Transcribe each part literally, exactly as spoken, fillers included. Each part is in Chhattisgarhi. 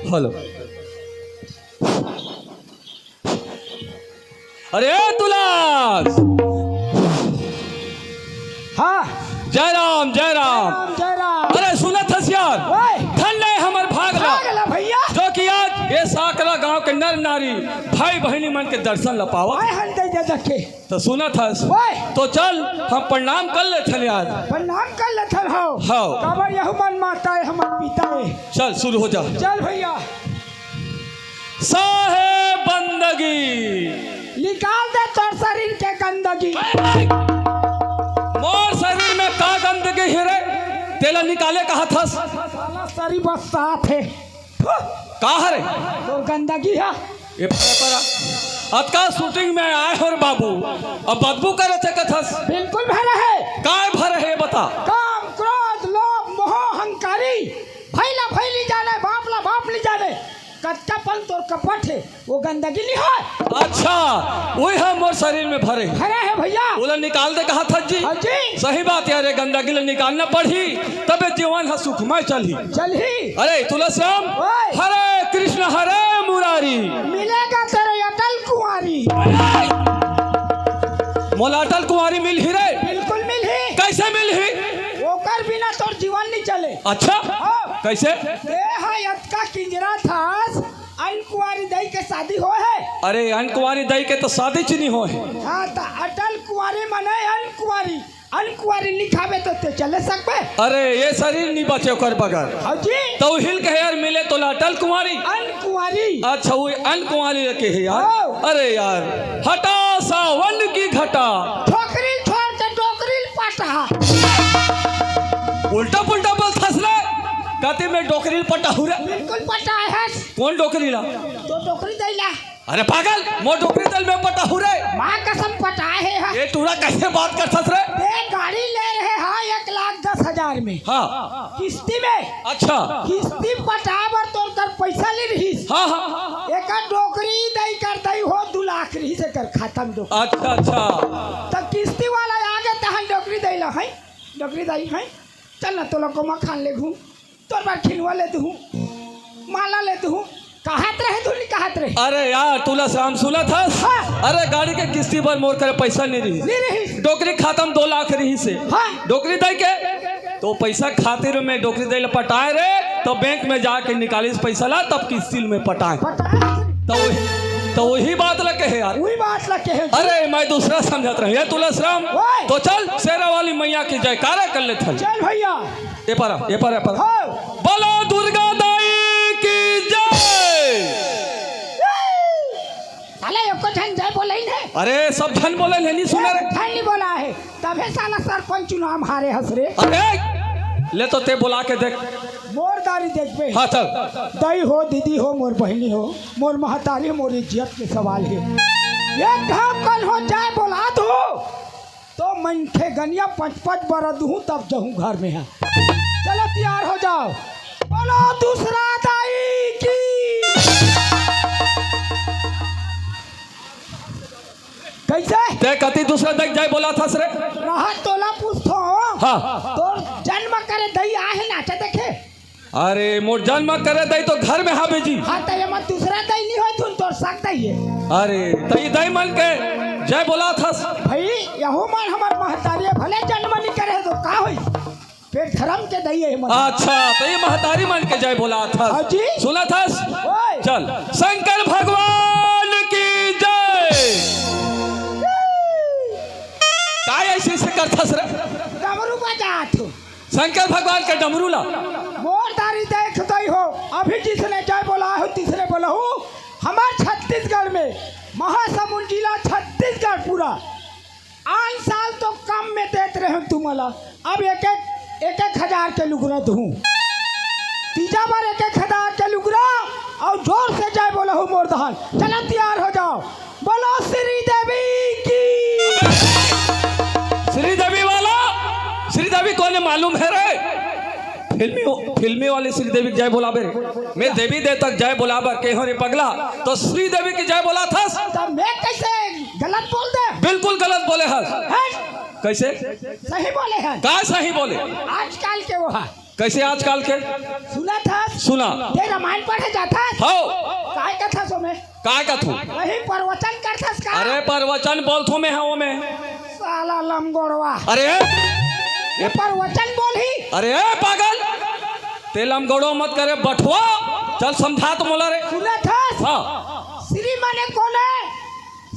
हेलो। अरे तुलास। हाँ। जय राम, जय राम। जय राम, जय राम। अरे सुनत हस यार, ओए। धन्य हे हमर भाग ला। भाग ला भैया। जो कि आज ये साकला गांव के नर नारी, भाई बहिनी मन के दर्शन ला पावत। आय हन दे दे देखे। त सुनत हस? ओए। तो चल, हम प्रणाम कर लेथन यार। प्रणाम कर लेथन, हव। हव। काबर यहू मन माता हे, हमर पिता हे। चल, शुरू हो जा। चल भैया। साहेब बंदगी। निकाल दे तोर शरीर के गंदगी। मोर शरीर में का गंदगी हे रे? तेला निकाले कहत हस? साला शरीर बस साफ हे। का हरे? तोर गंदगी हे। ए परा परा। अतका shooting में आए हो रे बाबू, अब बदबू करे थे कथस। बिल्कुल भरे हे। काय भरे हे बता? काम, क्रोध, लोभ, मोह, अहंकारी, भैला भैली जाने, बाप ला बाप नी जाने, कतका पन तोर कपट हे, वो गंदगी नी होय। अच्छा, वही हे मोर शरीर में भरे। भरे हे भैया। ओला निकाल दे कहत हस जी। हाँ जी। सही बात यार, ये गंदगी ला निकालना पड़ही, तबे जीवन ह सुखमय चलही। चलही। अरे तुलसीराम, ओए। हरे कृष्ण हरे मुरारी। मिलेगा तेरे अटल कुंवारी। मोला अटल कुंवारी मिलही रे। बिल्कुल मिलही। कैसे मिलही? ओकर बिना तोर जीवन नी चले। अच्छा? हाँ। कैसे? ते हा अतका किंजरत हस, अनकुंवारी दई के शादी होय हे? अरे, अनकुंवारी दई के तो शादी च नी होय हे। हाँ, त अटल कुंवारी मने अनकुंवारी। अनकुंवारी नी खाबे तो ते चले सकबे? अरे, ये शरीर नी बचे ओकर बगैर। हाँ जी। तो हिल कहे यार, मिले तोला अटल कुंवारी। अनकुंवारी। अच्छा, वो अनकुंवारी रखे हे यार। हाँ। अरे यार, हटा सावन की घटा। ठोकरी छोड़ के डोकरी पाटा। वो उल्टा पुल्टा बोलथस रे। कति मैं डोकरी ल पटाहूं रे? बिल्कुल पटाए हस। कोन डोकरी ला? तो डोकरी दई ला। अरे पागल, मोर डोकरी दई ल मैं पटाहूं रे। माँ कसम पटाए हे हा। ये टूरा कैसे बात करथस रे? ते गाड़ी ले रहे हा एक लाख दस हजार में। हाँ। किस्ती में। अच्छा। किस्ती पटाए बर तोर कर पैसा ले रहिस। हाँ, हाँ। एकर डोकरी दई कर दई हो दू लाख रहिस एकर खाता में डोकरी। अच्छा, अच्छा। त किस्ती वाला आगे तहन डोकरी दई ला है। डोकरी दई है। चल ना तोला कोमा खान ले घूम। तोर बर खिलवा ले दूँ, माला ले दूँ, कहत रहे धुन कहत रहे। अरे यार, तुलसीराम सुनत हस? हाँ। अरे गाड़ी के किस्ती बर मोर करे पैसा नहीं रहिस। नहीं रहिस। डोकरी खाता में दो लाख रहिस हे। हाँ। डोकरी दई के तो पैसा खातिर मैं डोकरी दई ला पटाए रे, तो बैंक में जाके निकालिस पैसा ला, तब किस्ती में पटाए। पटाए। तो वही, तो वही बात ला कहे यार। वही बात ला कहे। अरे मैं दूसरा समझत रहे, ये तुलसीराम। ओए। तो चल शेरा वाली मैया की जयकारा कर लेथन। चल भैया। ए पारा, ए पारा, ए पारा। हो। बोलो दुर्गा दाई की जय। साला एको झन जय बोले ही नहीं। अरे सब झन बोले नहीं, नहीं सुने रे। झन नहीं बोला है, तभे साला सरपंच चुनाव हारे हस रे। अरे ले तो ते बोला के देख। मोर दारी देखबे। हाँ चल। दई हो, दीदी हो, मोर बहनी हो, मोर महतारी हो, मोर इज्जत के सवाल है। एक घाव कल हो जय बोला दो। तो मनखे गनिया पच पच बरा दुहूँ तब जहूँ घर में है। चलो तैयार हो जाओ। बोलो दूसरा दाई की। कैसे? ते कति दूसरा दाई जय बोलाथस रे? रहा तोला पूछथों। हाँ। तोर जन्म करे दई आहे नाचा देखे? अरे मोर जन्म करे दई तो घर में हावे जी। हाँ, त एमा दूसरा दई नहीं होय, धुन तोर सग दई हे। अरे, त ई दई मन के जय बोलाथस। भाई, यहू मन हमर महतारी हे, भले जन्म नहीं करे हे तो का होई? फेर धरम के दई हे मन। अच्छा, त ई महतारी मन के जय बोलाथस। हाँ जी। सुनथस? ओए। चल, शंकर भगवान की जय। काय ऐसे ऐसे करथस रे? डमरू बजात हो। शंकर भगवान के डमरू ला। मोर दारी देख दई हो, अभी जिसने जय बोला हो, तीसरे बोला हो, हमार छत्तीसगढ़ में, महासमुंद जिला छत्तीसगढ़ पूरा, आन साल तो कम में देत रहे तुमला, अब एक एक, एक एक हजार के लुगरा दूँ। तीजा बार एक एक हजार के लुगरा, और जोर से जय बोला हो मोर दहन। चलो तैयार हो जाओ। बोलो श्री देवी की। श्री देवी वाला, श्री देवी कोने मालूम है रे? फिल्मी, फिल्मी वाली श्री देवी के जय बोलाबे रे। मैं देवी देवता के जय बोलाबर के हो रे पगला, तो श्री देवी की जय बोलाथस। तब मैं कैसे गलत बोल दे? बिल्कुल गलत बोले हस। हैं? कैसे? सही बोले हैं। का सही बोले? आजकल के वो है। कैसे आजकल के? सुनथस? सुना। ते रामायण पढ़े जाथस? हव। काय कथस ओमे? काय कथू? वही प्रवचन करथस का? अरे प्रवचन बोलथो मैं हव मैं। साला लमगोड़वा। अरे ये प्रवचन बोलही? अरे पागल, ते लमगोड़ो मत करे बठवा। चल समझा तो मोला रे। सुनथस? हाँ। श्री माने कोन हे?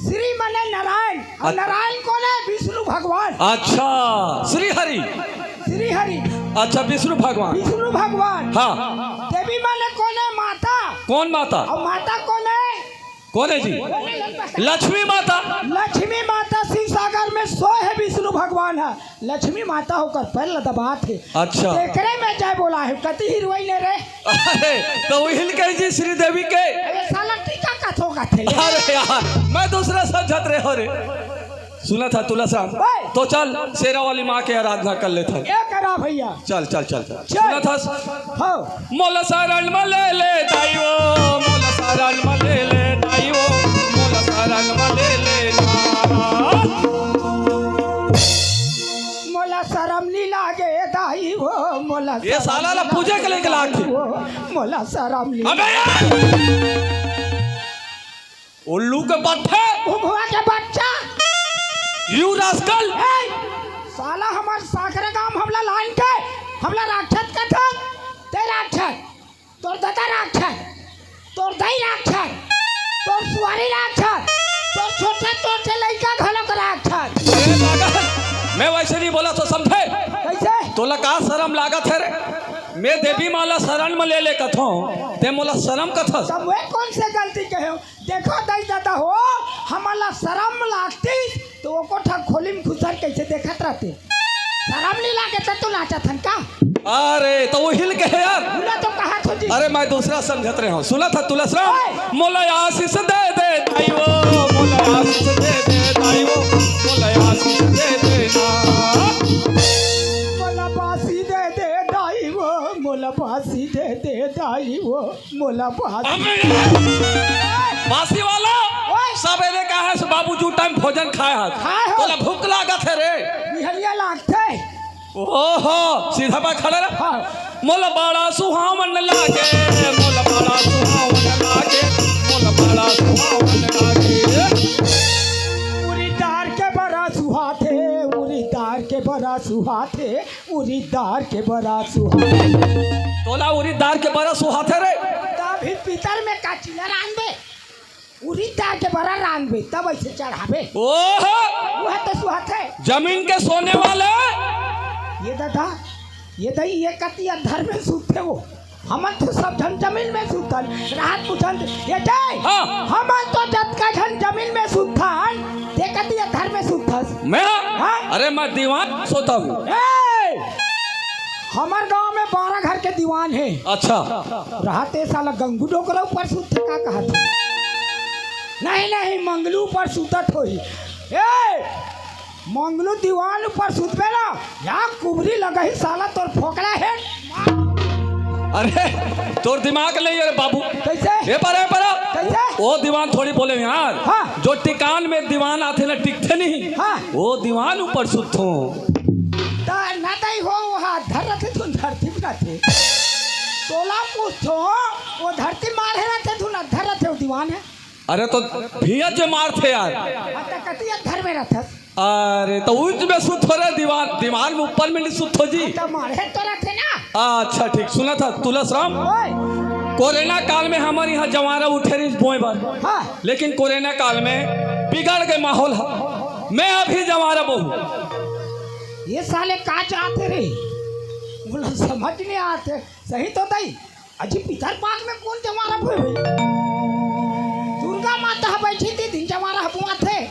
श्री माने नारायण, और अच्छा। नारायण कोन हे? विष्णु भगवान। अच्छा, श्री हरि। श्री हरि। अच्छा, विष्णु भगवान। विष्णु भगवान। हाँ। देवी माने कोन हे? माता। कोन माता? और माता कोन हे? कोन हे जी? कोन हे? लक्ष्मी माता। लक्ष्मी माता शिव सागर में सोए हे विष्णु भगवान हे। लक्ष्मी माता ओकर पैर ल दबात हे। अच्छा। तेकरे में जय बोला हे, कति हीरोइन हे रे। अरे, तो उहिल कही जी श्रीदेवी के। अरे साला टीका कथो कथे। अरे यार, मैं दूसरा समझत रहे हो रे। सुनथस तुलसीराम, ओए। तो चल शेरा वाली माँ के आराधना कर लेथन। ए करा भैया। चल, चल, चल, चल। चल। सुनथस? हाँ। मोला शरण म ले ले दाई ओ, मोला शरण म ले ले दाई ओ, मोला शरण म ले ले ना। मोला शरम नी लागे दाई ओ, मोला ये शरम साला ला नी पूजे के लागे लेके लाग दाई ओ, मोला शरम नी अबे यार! उल्लू के बट्ठे! भुभुआ के बच्चा! You rascal! ए, साला हमर साखरे गांव हमला लान के, हमला राक्षस कथस, ते राक्षस, तोर ददा राक्षस, तोर दाई राक्षस, तोर सुवारी राक्षस, तोर छोटे छोटे लइका घलोक राक्षस। अरे पागल, मैं वैसे नहीं बोला तो समझे? कैसे? तोला का शरम लागत हे रे? मैं देवी माँ ला शरण म ले ले कथों, ते मोला शरम कथस। तब मैं कौन से गलती कहे हूँ? देखो दाई ददा हो, हमला शरम लागतिस, तो ओको ठा खोली में घुसर कैसे देखत रहते? शरम नहीं लागे त तू नाचत हन का? अरे, त वो हिल के हे यार। भूला तो कहा थो जी। अरे, मैं दूसरा समझत रहे हूँ। सुना था तुलसराम? ओए। मोला आशीष दे दे दाई वो, मोला आशीष दे दे दाई वो, मोला आशीष दे दे ना। मोला बासी दे दे दाई वो, मोला बासी दे दे दाई वो, मोला बासी। अबे यार, बासी वाला। ओए। सबेरे का है से बाबू जू टाइम भोजन खाए हस। खाए हो। तोला भूख लागत हे रे। बिहनिया लागथे। ओहो, सीधा पा खड़ा रह। हाँ। मोला बड़ा सुहावन लागे, मोला बड़ा सुहावन लागे, मोला बड़ा सुहावन लागे। उरी दार के बरा सुहाथे, उरी दार के बरा सुहाथे, उरी दार के बरा सुहाथे। तोला उरी दार के बरा सुहाथे रे। तभी पितर में का चिल्ला रांधबे। उरिद दार के बरा रांधबे, तब ऐसे चढ़ाबे। ओहो! वह तो सुहाथे। जमीन के सोने वाले। ये दादा, ये दई, ये कति अधर में सूते हो। हमन तो सब झन जमीन में सूतन। रात पूछन, ये दई, हाँ। हमन तो जतका झन जमीन में सूतन, ते कति अधर में सूतस। मैं? हाँ? अरे, मैं दीवान सोता हूँ। ए! हमर गांव में बारह घर के दीवान हे। अच्छा। रहते साला गंगू डोकरा ऊपर सुतथे का कहत हे? नहीं, नहीं, मंगलू ऊपर सुतत होही। ए, मंगलू दीवान ऊपर सुतबे ना, या कुबरी लगही साला तोर फोकला हे। अरे, तोर दिमाग नहीं हे रे बाबू। कैसे? ए पर, ए पर। कैसे? वो दीवान थोड़ी बोले यार। हाँ। जो टिकान में दीवान आथे ना, टिकथे नहीं। हाँ। वो दीवान ऊपर सुतथों। त ना तई हो, वो हाथ धर रथे, तू धरती में रथे। तोला पूछथों, वो धरती मार हे रथे, तू ना धर रथे, वो दीवान हे। अरे तो भैया जे मारथे यार। हाँ, त कति अधर में रथस। अरे तो ऊंच में सुतथों रे, दीवान, दीवान में ऊपर में नहीं सुतथों जी। त मारे तो रथे ना। अच्छा ठीक, सुना था तुलस राम। ओए। कोरोना काल में हमर यहाँ जवारा उठे रहिस बोए बर। हाँ। लेकिन कोरोना काल में बिगड़ गे माहौल ह। मैं अभी जवारा बोहूँ। ये साले का चाहते रे? मोला समझ नहीं आते। सही तो दई। अजी पितर पाक में कौन जवारा बोए भाई? दुर्गा माता ह बैठी थी, दिन जवारा ह बोआथे।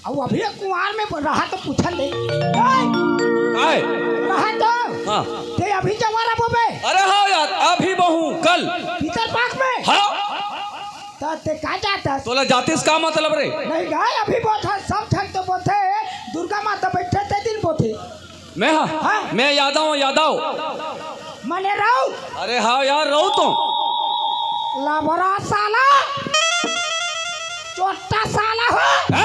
अउ अभी कुंवार में रहा तो पूछन दे। ए! काय? रहा तो? हाँ। ते अभी जवारा बोबे? अरे हाँ यार, अभी बोहूँ, कल। पितर पाक में? हाँ। त ते का जाथस? तोला जातिस का मतलब रे? नहीं गा, अभी बोथस, सब झन तो बोथे, दुर्गा माता बैठे ते दिन बोथे। मैं हाँ? हाँ? मैं यादव हूँ, यादव। मने राउत? अरे हाँ यार, राउत हूँ। लबरा साला, चोट्टा साला हो। ए!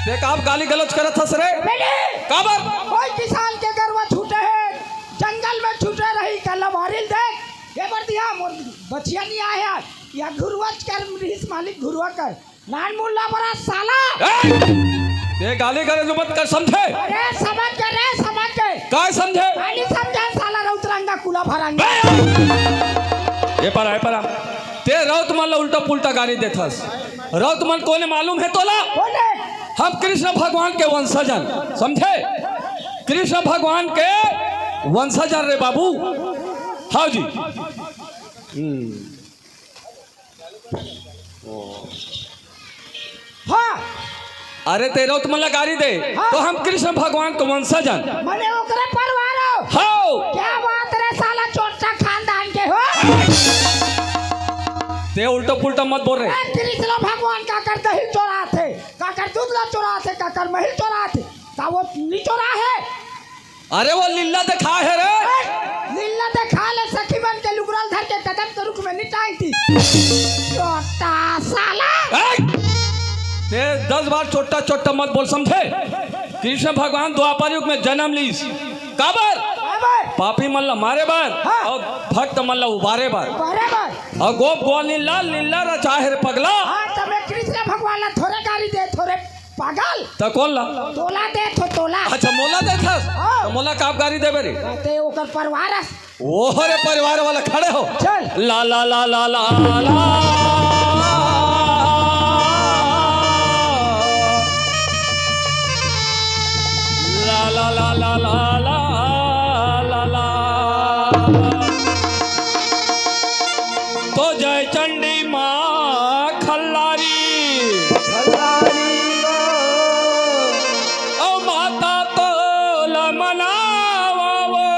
ते का गाली गलौज करत हस रे? मैंने काबर? कोई किसान के गरवा छूटे हे, जंगल में छूटे रही, कल हमारी देख, ये बर दिया, मोर बछिया नहीं आया, या घुरुआ कर, रिस मालिक घुरुआ कर। नान मुल्ला बरा साला। ए! ते गाली गलौज मत कर, समझे? अरे समझ के रे, समझ के। काय समझे? गाली समझे साला रौतरंगा कुला भरंगा। ए! ए परा, ए परा। ते रौत मन ला उल्टा पुल्टा गाली देथस। रौत मन कोने मालूम हे तोला? कोने? हम कृष्ण भगवान के वंशजन, समझे? कृष्ण भगवान के वंशजन रे बाबू। हाँ जी। हम्म। हाँ। अरे ते रौत मन ला गारी दे, हाँ। तो हम कृष्ण भगवान के वंशजन। मने ओकरे परिवार हो? हाँ। क्या बात रे साला चोट्टा खानदान के हो? ते उल्टा पुल्टा मत बोल रे। ए, कृष्ण भगवान काकर दही चोराथे, काकर दूध ला चोराथे, काकर महिल चोराथे, का वो नी चोरा हे? अरे वो लीला देखा हे रे। ए, लीला देखा ले सखी मन के लुगरा ल धर के कदम के रुख में निटाई थी। चोट्टा साला। ए, ते दस बार चोट्टा चोट्टा मत बोल समझे। कृष्ण भगवान द्वापर युग में जनम लीस। काबर? काबर? पापी मन ला मारे बर हाँ। अउ भक्त मन ला उबारे बर। उबारे बर। अउ गोप ग्वालिन ला लीला रचाहे रे पगला। हाँ, त मैं कृष्ण भगवान ला थोरे गारी दे, थोरे पागल। त कोन ला? तोला देथों, तोला। अच्छा, मोला देथस? हाँ। त मोला काब गारी देबे रे? ते ओकर परिवार अस। ओहो रे, परिवार वाला खड़े हो। चल। ला, ला, ला, ला। ला, ला, ला, ला। तो जय चंडी माँ खल्लारी। खल्लारी ओ माता तोला मनावा वो।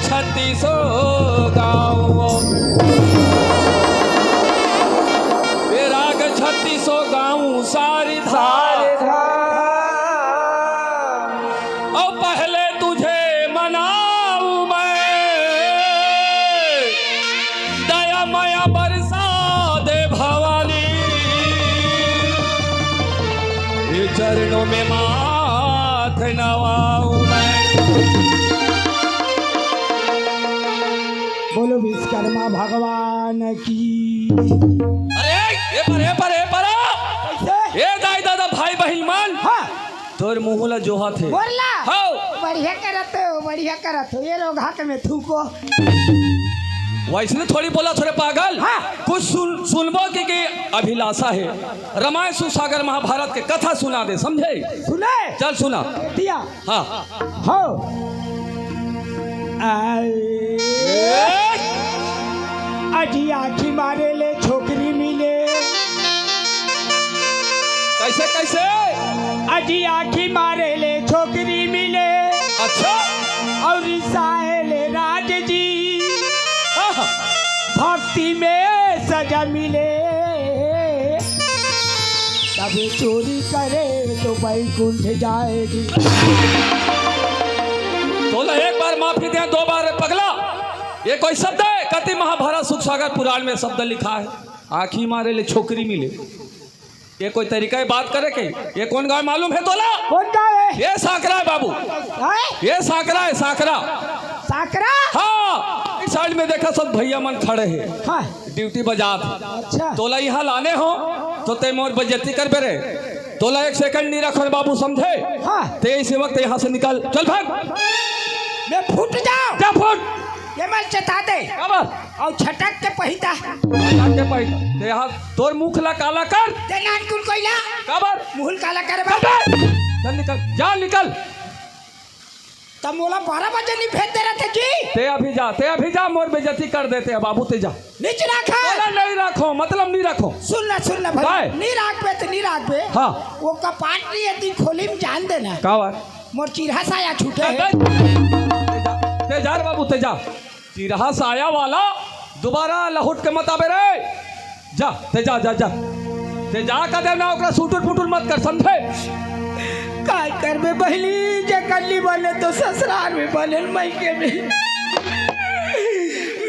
छत्तीसो गाँव, ये राग छत्तीसो गाँव सारिधा। और पहले तुझे मनाऊं मैं, दया मया बरसा दे भवानी, ये चरणों में माथ नवाऊं मैं। बोलो विश्वकर्मा भगवान की। अरे, ए पर, ए पर, ए पर। कैसे? ए दाई दादा, भाई बहिन मन। हाँ। तोर मुंह ला जोहत हे। बोल ला। हाँ। बढ़िया करत हो, बढ़िया करत हो। ये लोग हाथ में थूको। वैसने थोड़ी बोला, थोड़े पागल। हाँ। कुछ सुन, सुनबो के, के अभिलाषा हे। रामायण सुखसागर महाभारत के कथा सुना दे, समझे? सुने। चल सुना। दिया। हाँ। हो। आए। ए? अजी आँखी मारे ले छोकरी मिले। कैसे, कैसे? अजी आँखी मारे ले छोकरी मिले। अच्छा। और रिसाए ले राज जी। हाँ, हाँ। भक्ति में सजा मिले। तबे चोरी करे तो बैकुंठ जाएगी। तोला एक बार माफी दे, दो बार रे पगला। ये कोई शब्द है? कति महाभारत सुखसागर पुराण में शब्द लिखा है, आँखी मारे ले छोकरी मिले। ये कोई तरीका है बात करे के? ये कौन गाँव मालूम है तोला? कौन गाँव है? ये सांकरा है बाबू। हैं? ये सांकरा है, सांकरा। सांकरा? हाँ, इस साइड में देखा, सब भैया मन खड़े हैं। हाँ। ड्यूटी बजात। अच्छा। तोला यहाँ लाने हो तो ते मोर बेइज्जती करबे रे। तोला एक सेकंड नहीं रखो रे बाबू, समझे? हाँ। ते इसी वक्त यहाँ से निकल, चल भाग। मैं फूट जाओ। जा फूट। ये मत चेता दे। काबर? और छटक के पहिता। छटक के पहिता। ते यहाँ तोर मुख ला काला कर। ते नानकुन कोइला। काबर? मुहल काला करे बा। चल बे। चल निकल, जा निकल। तब मोला बारह बजे नहीं भेज दे रहे थे जी। ते अभी जा, ते अभी जा, मोर बेइज्जती कर देते हैं बाबू, ते जा। नीच राखा। बोला नहीं रखो, मतलब नहीं रखो। सुन ले, सुन ले भाई। काय? नहीं राखबे तो नहीं राखबे। हाँ। वो कपाट नहीं है, ती खोली में जान देना। का बात? मोर चिरहा साया छूटे है। ते जा, ते जा रे बाबू, ते जा। चिरहा साया वाला दोबारा लहुट के मत आबे रे। जा, ते जा, जा, जा। ते जा का देना, ओकरा सुटुर पुटुर मत कर, समझे? काय करबे बहिनी, जे कल्ली बने तो ससुराल में बने, मइके में।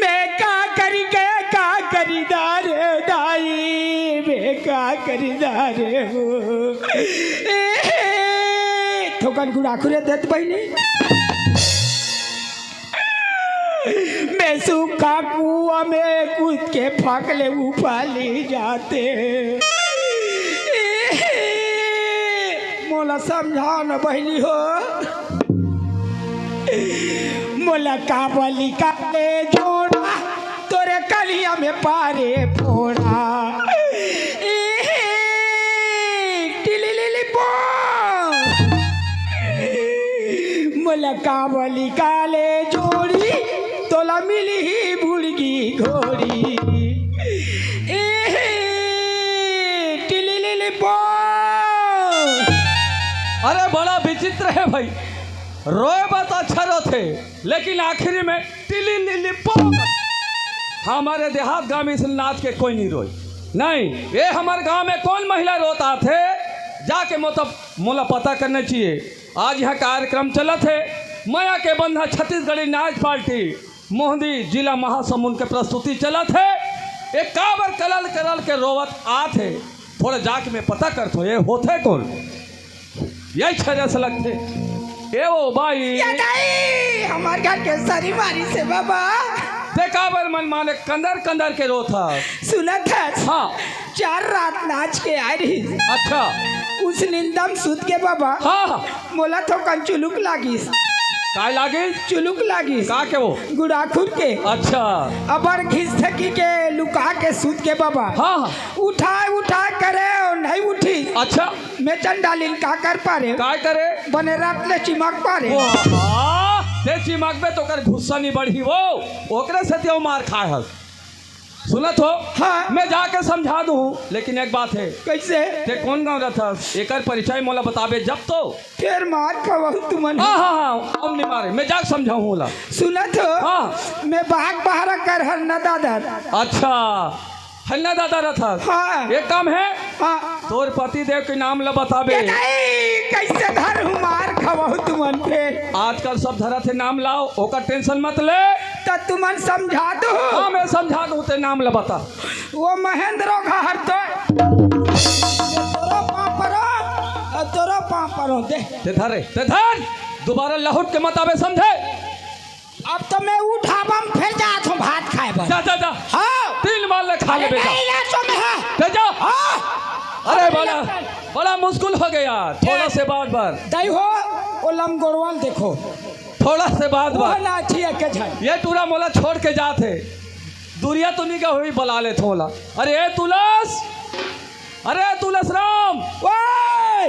मैं का करी के, का करी दारे दाई, मैं का करी दारे हो। ए, थोकन गुड़ाखुरे देत बहिनी। मैं सूखा कुआं में कूद के फाकले उफाली जाते। मोला समझा न बहिनी हो, मोला काबली काले जोड़ा, तोरे कलिया में पारे फोड़ा। टिली लिली पो। मोला काबली काले जोड़ी, तोला मिली ही बुड़गी घोड़ी। ए, टिली लिली पो। अरे, बड़ा विचित्र है भाई, रोए बात अच्छा रोथे, लेकिन आखिरी में टिली लिली पो। हमारे देहात गांव में इस नाच के कोई नहीं रोए। नहीं, ये हमारे गांव में कौन महिला रोत आथे? जाके मतलब मोला पता करना चाहिए। आज यहाँ कार्यक्रम चलत हे, मया के बंधा छत्तीसगढ़ी नाच पार्टी मोहदी जिला महासमुंद के प्रस्तुति चलत हे। ये काबर कलल कलल के रोवत आथे? थोड़ा जाके मैं पता करथो, ये होथे कौन? यही छरिया से लगथे। ए ओ बाई। या दाई, हमार घर के सरी मारी से बाबा। ते काबर मन माने कंदर कंदर के रोत हस? सुनत हस? हाँ। चार रात नाच के आए रही। अच्छा। उस निंदम सुत के बाबा। हाँ, हाँ। मोला थोकन चुलुक लागिस। काय लागिस? चुलुक लागिस। का के वो? गुड़ाखुर के। अच्छा। अबर घिस थकी के लुका के सुत के बाबा। हाँ, हाँ। उठाए उठाए करे और नहीं उठी। अच्छा। मैं चंडालिन का कर पारे? काय करे? बने रात ले चिमक पारे। वाह, ते चिमकबे तो कर गुस्सा नहीं बढ़ी वो। ओकरे से ते मार खाए हस। सुनत हो? हाँ। मैं जाके समझा दूँ, लेकिन एक बात हे। कइसे? ते कोन गाँव रथस? एकर परिचय मोला बताबे जब तो। फेर मार खवाहू तुमन। हाँ, हाँ, हाँ, हम नहीं मारे, मैं जाके समझाहूँ ओला। सुनत हो? हाँ। मैं बाग बहरा कर हर न दादर। अच्छा, हन्ना दादा रथस। हाँ। एक काम हे, हाँ। तोर पति देव के नाम ला बताबे। ए दाई, कइसे धरहूँ मार खवाहू तुमन फेर। आजकल सब धरत हे नाम ला, ओकर tension मत ले। त तुमन समझा दो। हाँ, मैं समझा दूँ, ते नाम ला बता। वो महेंद्रो घर तो। ये तोरो पाँव परो, और तोरो पाँव परो, दे। ते धर रे, ते धर। दोबारा लहुट के मत आबे, समझे? अब तो मैं उ ढाबा में फेर जात हूँ भात खाए बर। जा, जा, जा। हाँ। तीन बार ले खा ले अरे बेटा। नहीं, ले तो मैं, हाँ। जा, जा। हाँ। अरे अरे बड़ा, नहीं। बड़ा मुश्किल हो गया यार। थोड़ा से बात बात। दाई हो, वो लमगोरवा ल देखो। थोड़ा से बात वो बात। ना अच्छी है के झन। ये टूरा मोला छोड़ के जात हे। दुरिहा तो नहीं गा होही, बला लेथों ओला। अरे ए तुलस, अरे तुलस राम। ओए!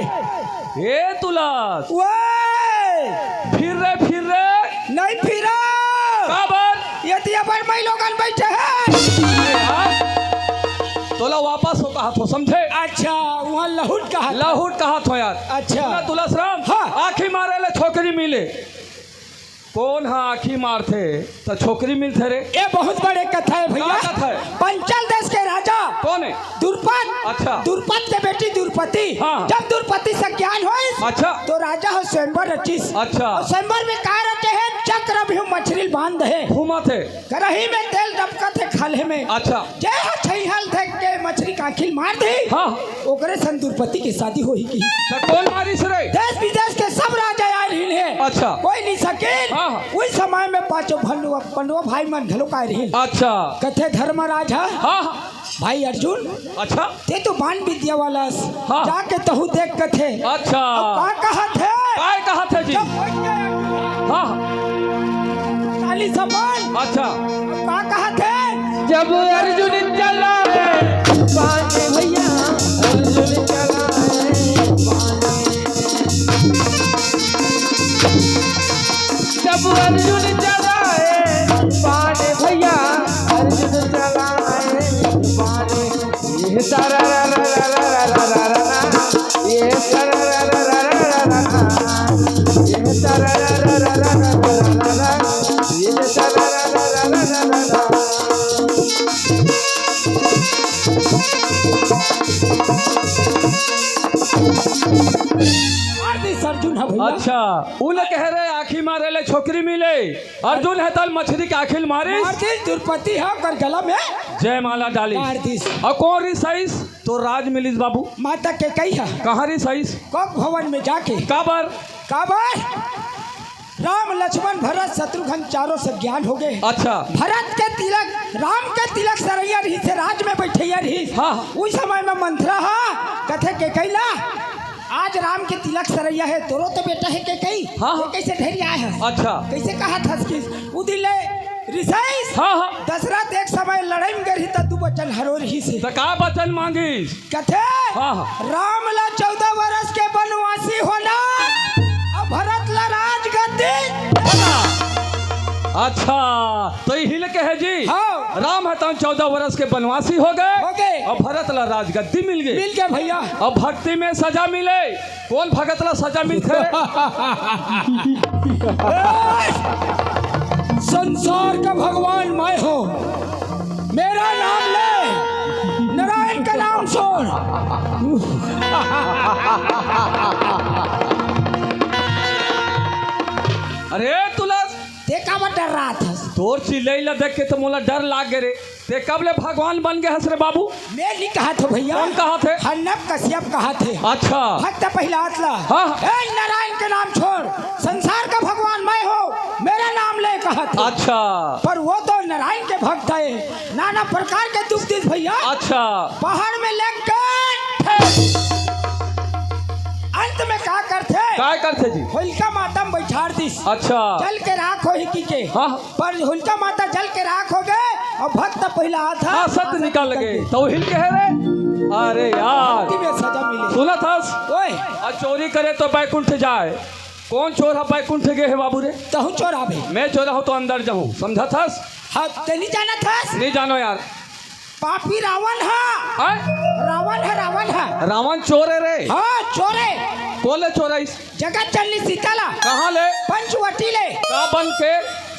ए तुलस। ओए! फिर रे, फिर रे। नहीं फिरो। काबर? ये तो अपन माई लोगन बैठे हैं। अरे यार, तोला वापस हो कहाथों, समझे? अच्छा, वहाँ लहुट कहाथों। लहुट कहाथों यार। अच्छा। सुना तुलस राम, हाँ। आँखी मारे ले छोकरी मिले। कोन ह आँखी मारथे त छोकरी मिलथे रे? ये बहुत बड़े कथा हे भैया। का कथा हे? पंचल देश के राजा कोन हे? द्रुपद। अच्छा। द्रुपद के बेटी द्रौपदी। हाँ। जब द्रौपदी से ज्ञान होइस, अच्छा। तो राजा ह स्वयंवर रचिस। अच्छा। और स्वयंवर में का रचे हे? चक्रव्यूह मछरी ल बांध हे। घूमत हे। करही में तेल डबकत हे खल्हे में। अच्छा। जे ह छइहल देख के मछरी के आँखी ल मार दे, हाँ। ओकरे संग द्रौपदी के शादी होही की। त कोन मारिस रे? देश विदेश के सब राजा आए रहिन हे। अच्छा। कोई नहीं सकिन। हाँ, हाँ। उही समय में पांचों भंडुआ, पंडवा भाई मन घलो आए रहिन। अच्छा। कथे धर्मराज ह, हाँ, हाँ। भाई अर्जुन, अच्छा। ते तो बाण विद्या वाला हस, हाँ। जाके तहू देख कथे। अच्छा। अब का कहत हे? काय कहत हे जी? जब बन गए हाँ, हाँ। चालीस अपन। अच्छा। का कहत हे? जब अर्जुन चलाए बाण भैया, अर्जुन चलाए बाण। जब अर्जुन चलाए बाण भैया, अर्जुन चलाए बाण। ये सारा रा रा रा, ये सारा रा रा रा, ये सारा रा रा रा, ये सारा रा रा रा। मार दिस अर्जुन ह भैया। अच्छा, उ ल कहे रहे आँखी मारे ले छोकरी मिले। अर्जुन ह तल मछरी के आँखी ल मारिस। मार दिस द्रौपदी ह ओकर गला में। जयमाला डालिस। डार दिस। अउ कोन रिसाइस? तो राज मिलिस बाबू। माता कैकई ह। कहाँ रिसाइस? कोप भवन में जाके। काबर? काबर? राम लक्ष्मण भरत शत्रुघ्न चारों से ज्ञान हो गए। अच्छा। भरत के तिलक, राम के तिलक सरैया रहिस हे, राज में बैठैया रहिस। हाँ। उस समय में मंथरा ह कथे कैकई ला, आज राम के तिलक सरैया हे, तोरो तो बेटा हे कैकई, हाँ, हाँ। कैसे ढेरी आए हे? अच्छा। कैसे कहत हस कि उ दिन ले रिसाइस? हाँ, हाँ। दशरथ एक समय लड़ाई में गे रहिस त दू वचन हरो रहिस हे। त का वचन मांगिस? कथे, हाँ, हाँ। राम ला चौदह वर्ष के वनवासी होना, अउ भरत ला राजगद्दी देना। अच्छा, तो इही ल कहे जी। हाँ। राम ह तौन चौदह वर्ष के वनवासी हो गए। हो गए। अउ भरत ला राजगद्दी मिल गए। मिल गए भैया। अउ भक्ति में सजा मिले। कोन भगत ला सजा मिलथे रे? ए, संसार का भगवान मैं हूँ, मेरा नाम ले, नारायण का नाम छोड़। अरे तुलस, ते काबर डर्राथस? तोर चिल्लई ला देख के तो मोला डर लाग गे रे। ते कब ले भगवान बन गे हस रे बाबू? मैं नहीं कहत हों भैया। कोन कहत हे? हन्नब कश्यप कहत हे। अच्छा। भक्त प्रहलाद ला। हाँ, हाँ। ए, नारायण के नाम छोड़, संसार का भगवान मैं हूँ, मेरा नाम ले कहत हे। अच्छा। पर वो तो नारायण के भक्त हे, नाना प्रकार के दुख दिस भैया। अच्छा। पहाड़ में लेके अंत में का करथे? काय करथे जी? होलिका माता में बैठार दिस। अच्छा। जल के राख होही की के। हाँ, हाँ। पर होलिका माता जल के राख हो गए अउ भक्त प्रहलाद ह हाँ, सत निकल गे। तो हिल के हे रे। अरे यार। भक्ति में सजा मिले। सुनत हस? ओए। अउ चोरी करे तो बैकुंठ जाए। कोन चोर ह बैकुंठ गे हे बाबू रे? तहूँ चोर आबे। मैं चोर हूँ तो अंदर जाहूँ, समझत हस? हाँ, ते नहीं जानत हस? नहीं जानो यार। पापी रावण ह। हैं? रावण ह, रावण ह। रावण चोर हे रे। हाँ, चोर हे। कोन ले चोराइस? जगत जननी सीता ला। कहाँ ले? पंचवटी ले। का बन के?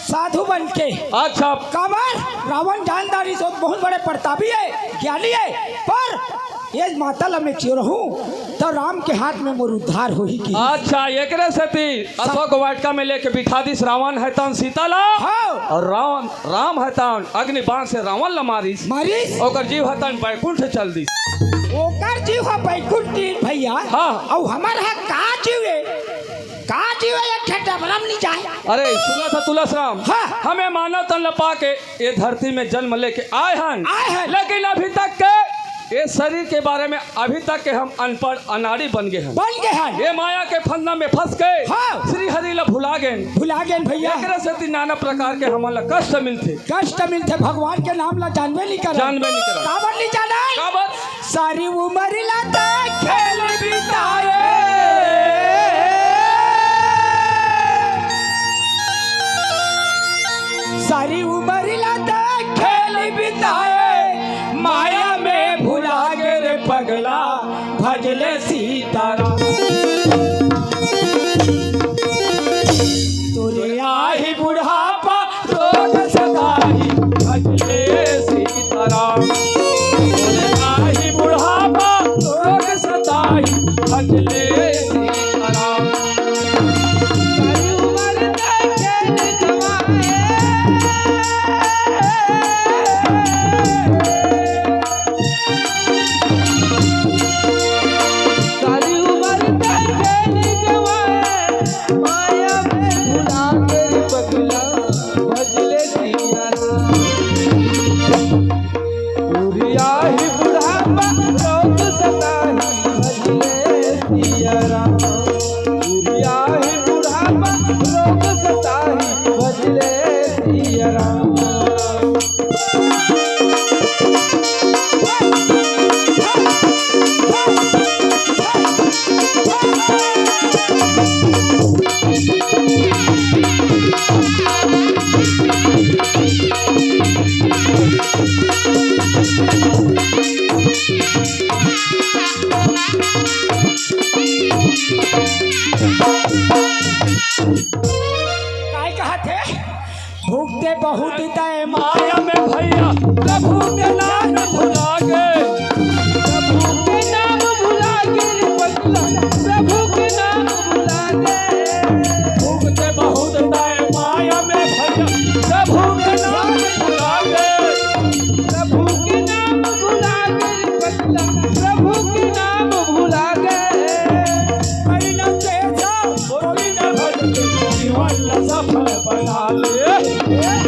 साधु बन के। अच्छा। काबर? रावण जान डारिस ओ बहुत बड़े प्रतापी हे, ज्ञानी हे, पर ये माता ला मैं चोरहूँ त राम के हाथ में मोर उद्धार होही कि। अच्छा, एकरे सेती अशोक वाटिका में लेके बिठा दिस रावण हे तहन सीता ला। हाँ। अउ रावण, राम हे तहन अग्नि बाण से रावण ला मारिस। मारिस। ओकर जीव हे तहन बैकुंठ चल दिस। ओकर जीव ह बैकुंठ तीर भैया। हाँ। अउ हमर ह का जीव हे? का जीव हे, एक ठे डबरा म नइ जाय। अरे, सुनत हस तुलस राम। हाँ। हम ए मानव तन ल पाके ए धरती में जन्म लेके आय हन। आय हन। लेकिन अभी तक के ए शरीर के बारे में अभी तक के हम अनपढ़ अनाड़ी बन गे हन। बन गे हन। ए माया के फंदा में फंस के हाँ। श्री हरि ल भुला गेन। भुला गेन भैया। एकरे सेती नाना प्रकार के हमन ल कष्ट मिलथे। कष्ट मिलथे, भगवान के नाम ला जानबे नइ करन। जानबे नइ करन। काबर नइ जानन? काबर? सारी उमर ला त खेल बिताए। सारी उमर ला त खेल बिताए। माया में भुला गे रे पगला, भजले सीताराम। तोरे आही बुढ़ापा रोग सदाई, भजले सीताराम। तोरे आही बुढ़ापा रोग सदाई, भजले सीताराम। सारी उमर तक खेल गवाए, माया में भुला के पगला, भजले सिया राम। उरिया ही बुढ़ापा रोग सताही, भजले सिया राम। उरिया ही बुढ़ापा रोग सताही, भजले सिया राम। काय कहत हे? भुगते बहुत तय माया में भैया, प्रभु के नाम भुला गे। प्रभु के नाम भुला गे रे पगला, प्रभु के नाम भुला गे। भुगते बहुत तय माया में भैया, प्रभु के नाम भुला गे। प्रभु के नाम भुला गे रे पगला, प्रभु के नाम भुला गे। कहीं ना तेजा, कोई ना भटके, जीवन ला सफल बना ले।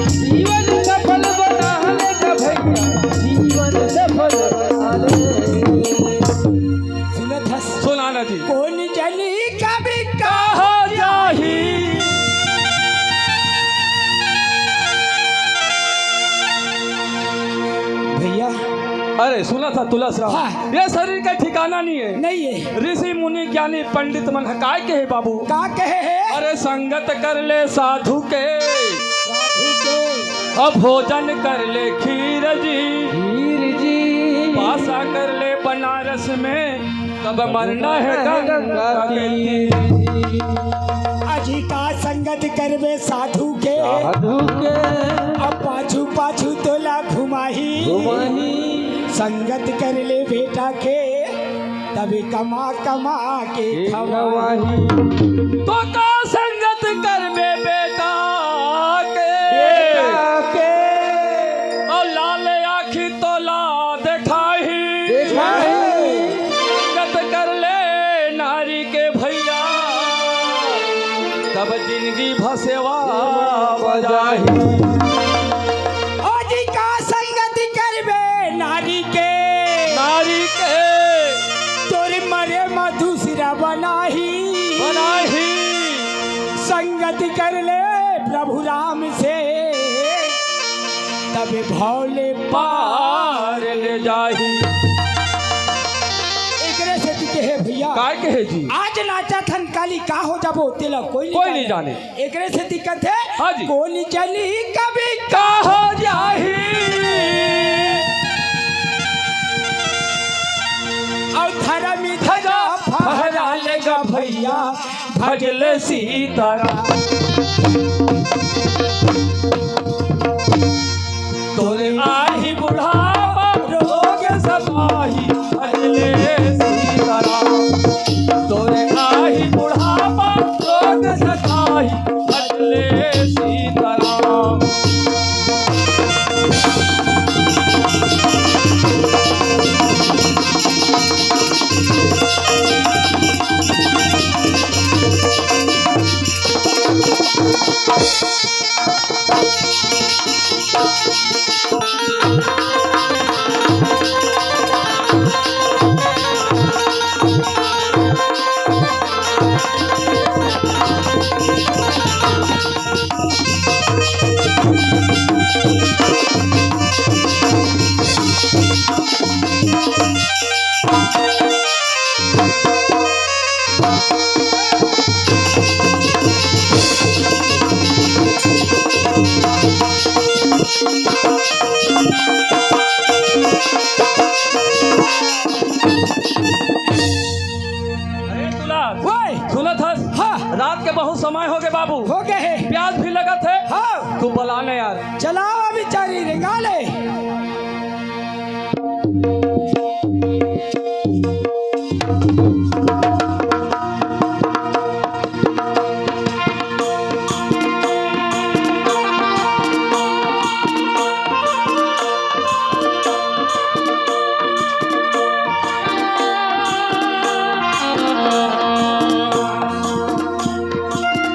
जीवन सफल बना ले ना भैया, जीवन सफल बना ले। सुनत हस? सुना ना जी। कोन जनी कब कहाँ जाही। भैया। अरे सुनत हस तुलस राम, हाँ। ये शरीर का ठिकाना नहीं है। नहीं है। ऋषि मुनि ज्ञानी पंडित मन ह काय कहे बाबू? का कहे हे? अरे संगत कर ले साधु के, साधु के। अब भोजन कर ले खीर जी, खीर जी। पासा कर ले बनारस में, तब मरना है गंगा गंगा तीर। तीर। अजी का संगत करबे साधु के, साधु के। अब पाछू पाछू तोला घुमाही, घुमाही। संगत कर ले बेटा के, तभी कमा कमा के के खवाही। खवाही। तो का संगत करबे बेटा के, बेटा के। अउ लाल आँखी तोला देखाही। देखाही। संगत कर ले नारी के भैया, तब जिंदगी भर सेवा बजाही। ओ जी का संगति करबे नारी के, नारी के। तोरे मरे मा दूसरा बनाही। बनाही। संगति कर ले प्रभु राम से, तबे भव ले पार ले जाही। एकरे सेती कहे भैया। काय कहे जी? आज नाचत हन, काली का हो जाबो, तेला कोई नहीं कोई नहीं जाने। जाने। एकरे सेती कथे, हाँ जी। कोन जनी कभी का हो जाही। भजले सीताराम। तोरे आही बुढ़ापा रोग सताही, भजले सीताराम। तोरे आही बुढ़ापा रोग सताही, भजले सीताराम। अरे दुलार, ओए! सुनत हस? हाँ। रात के बहुत समय हो गए बाबू। हो गए हे। प्यास भी लगत हे। हाँ। तू बला न यार। चलावा बिचारी रेंगा ले।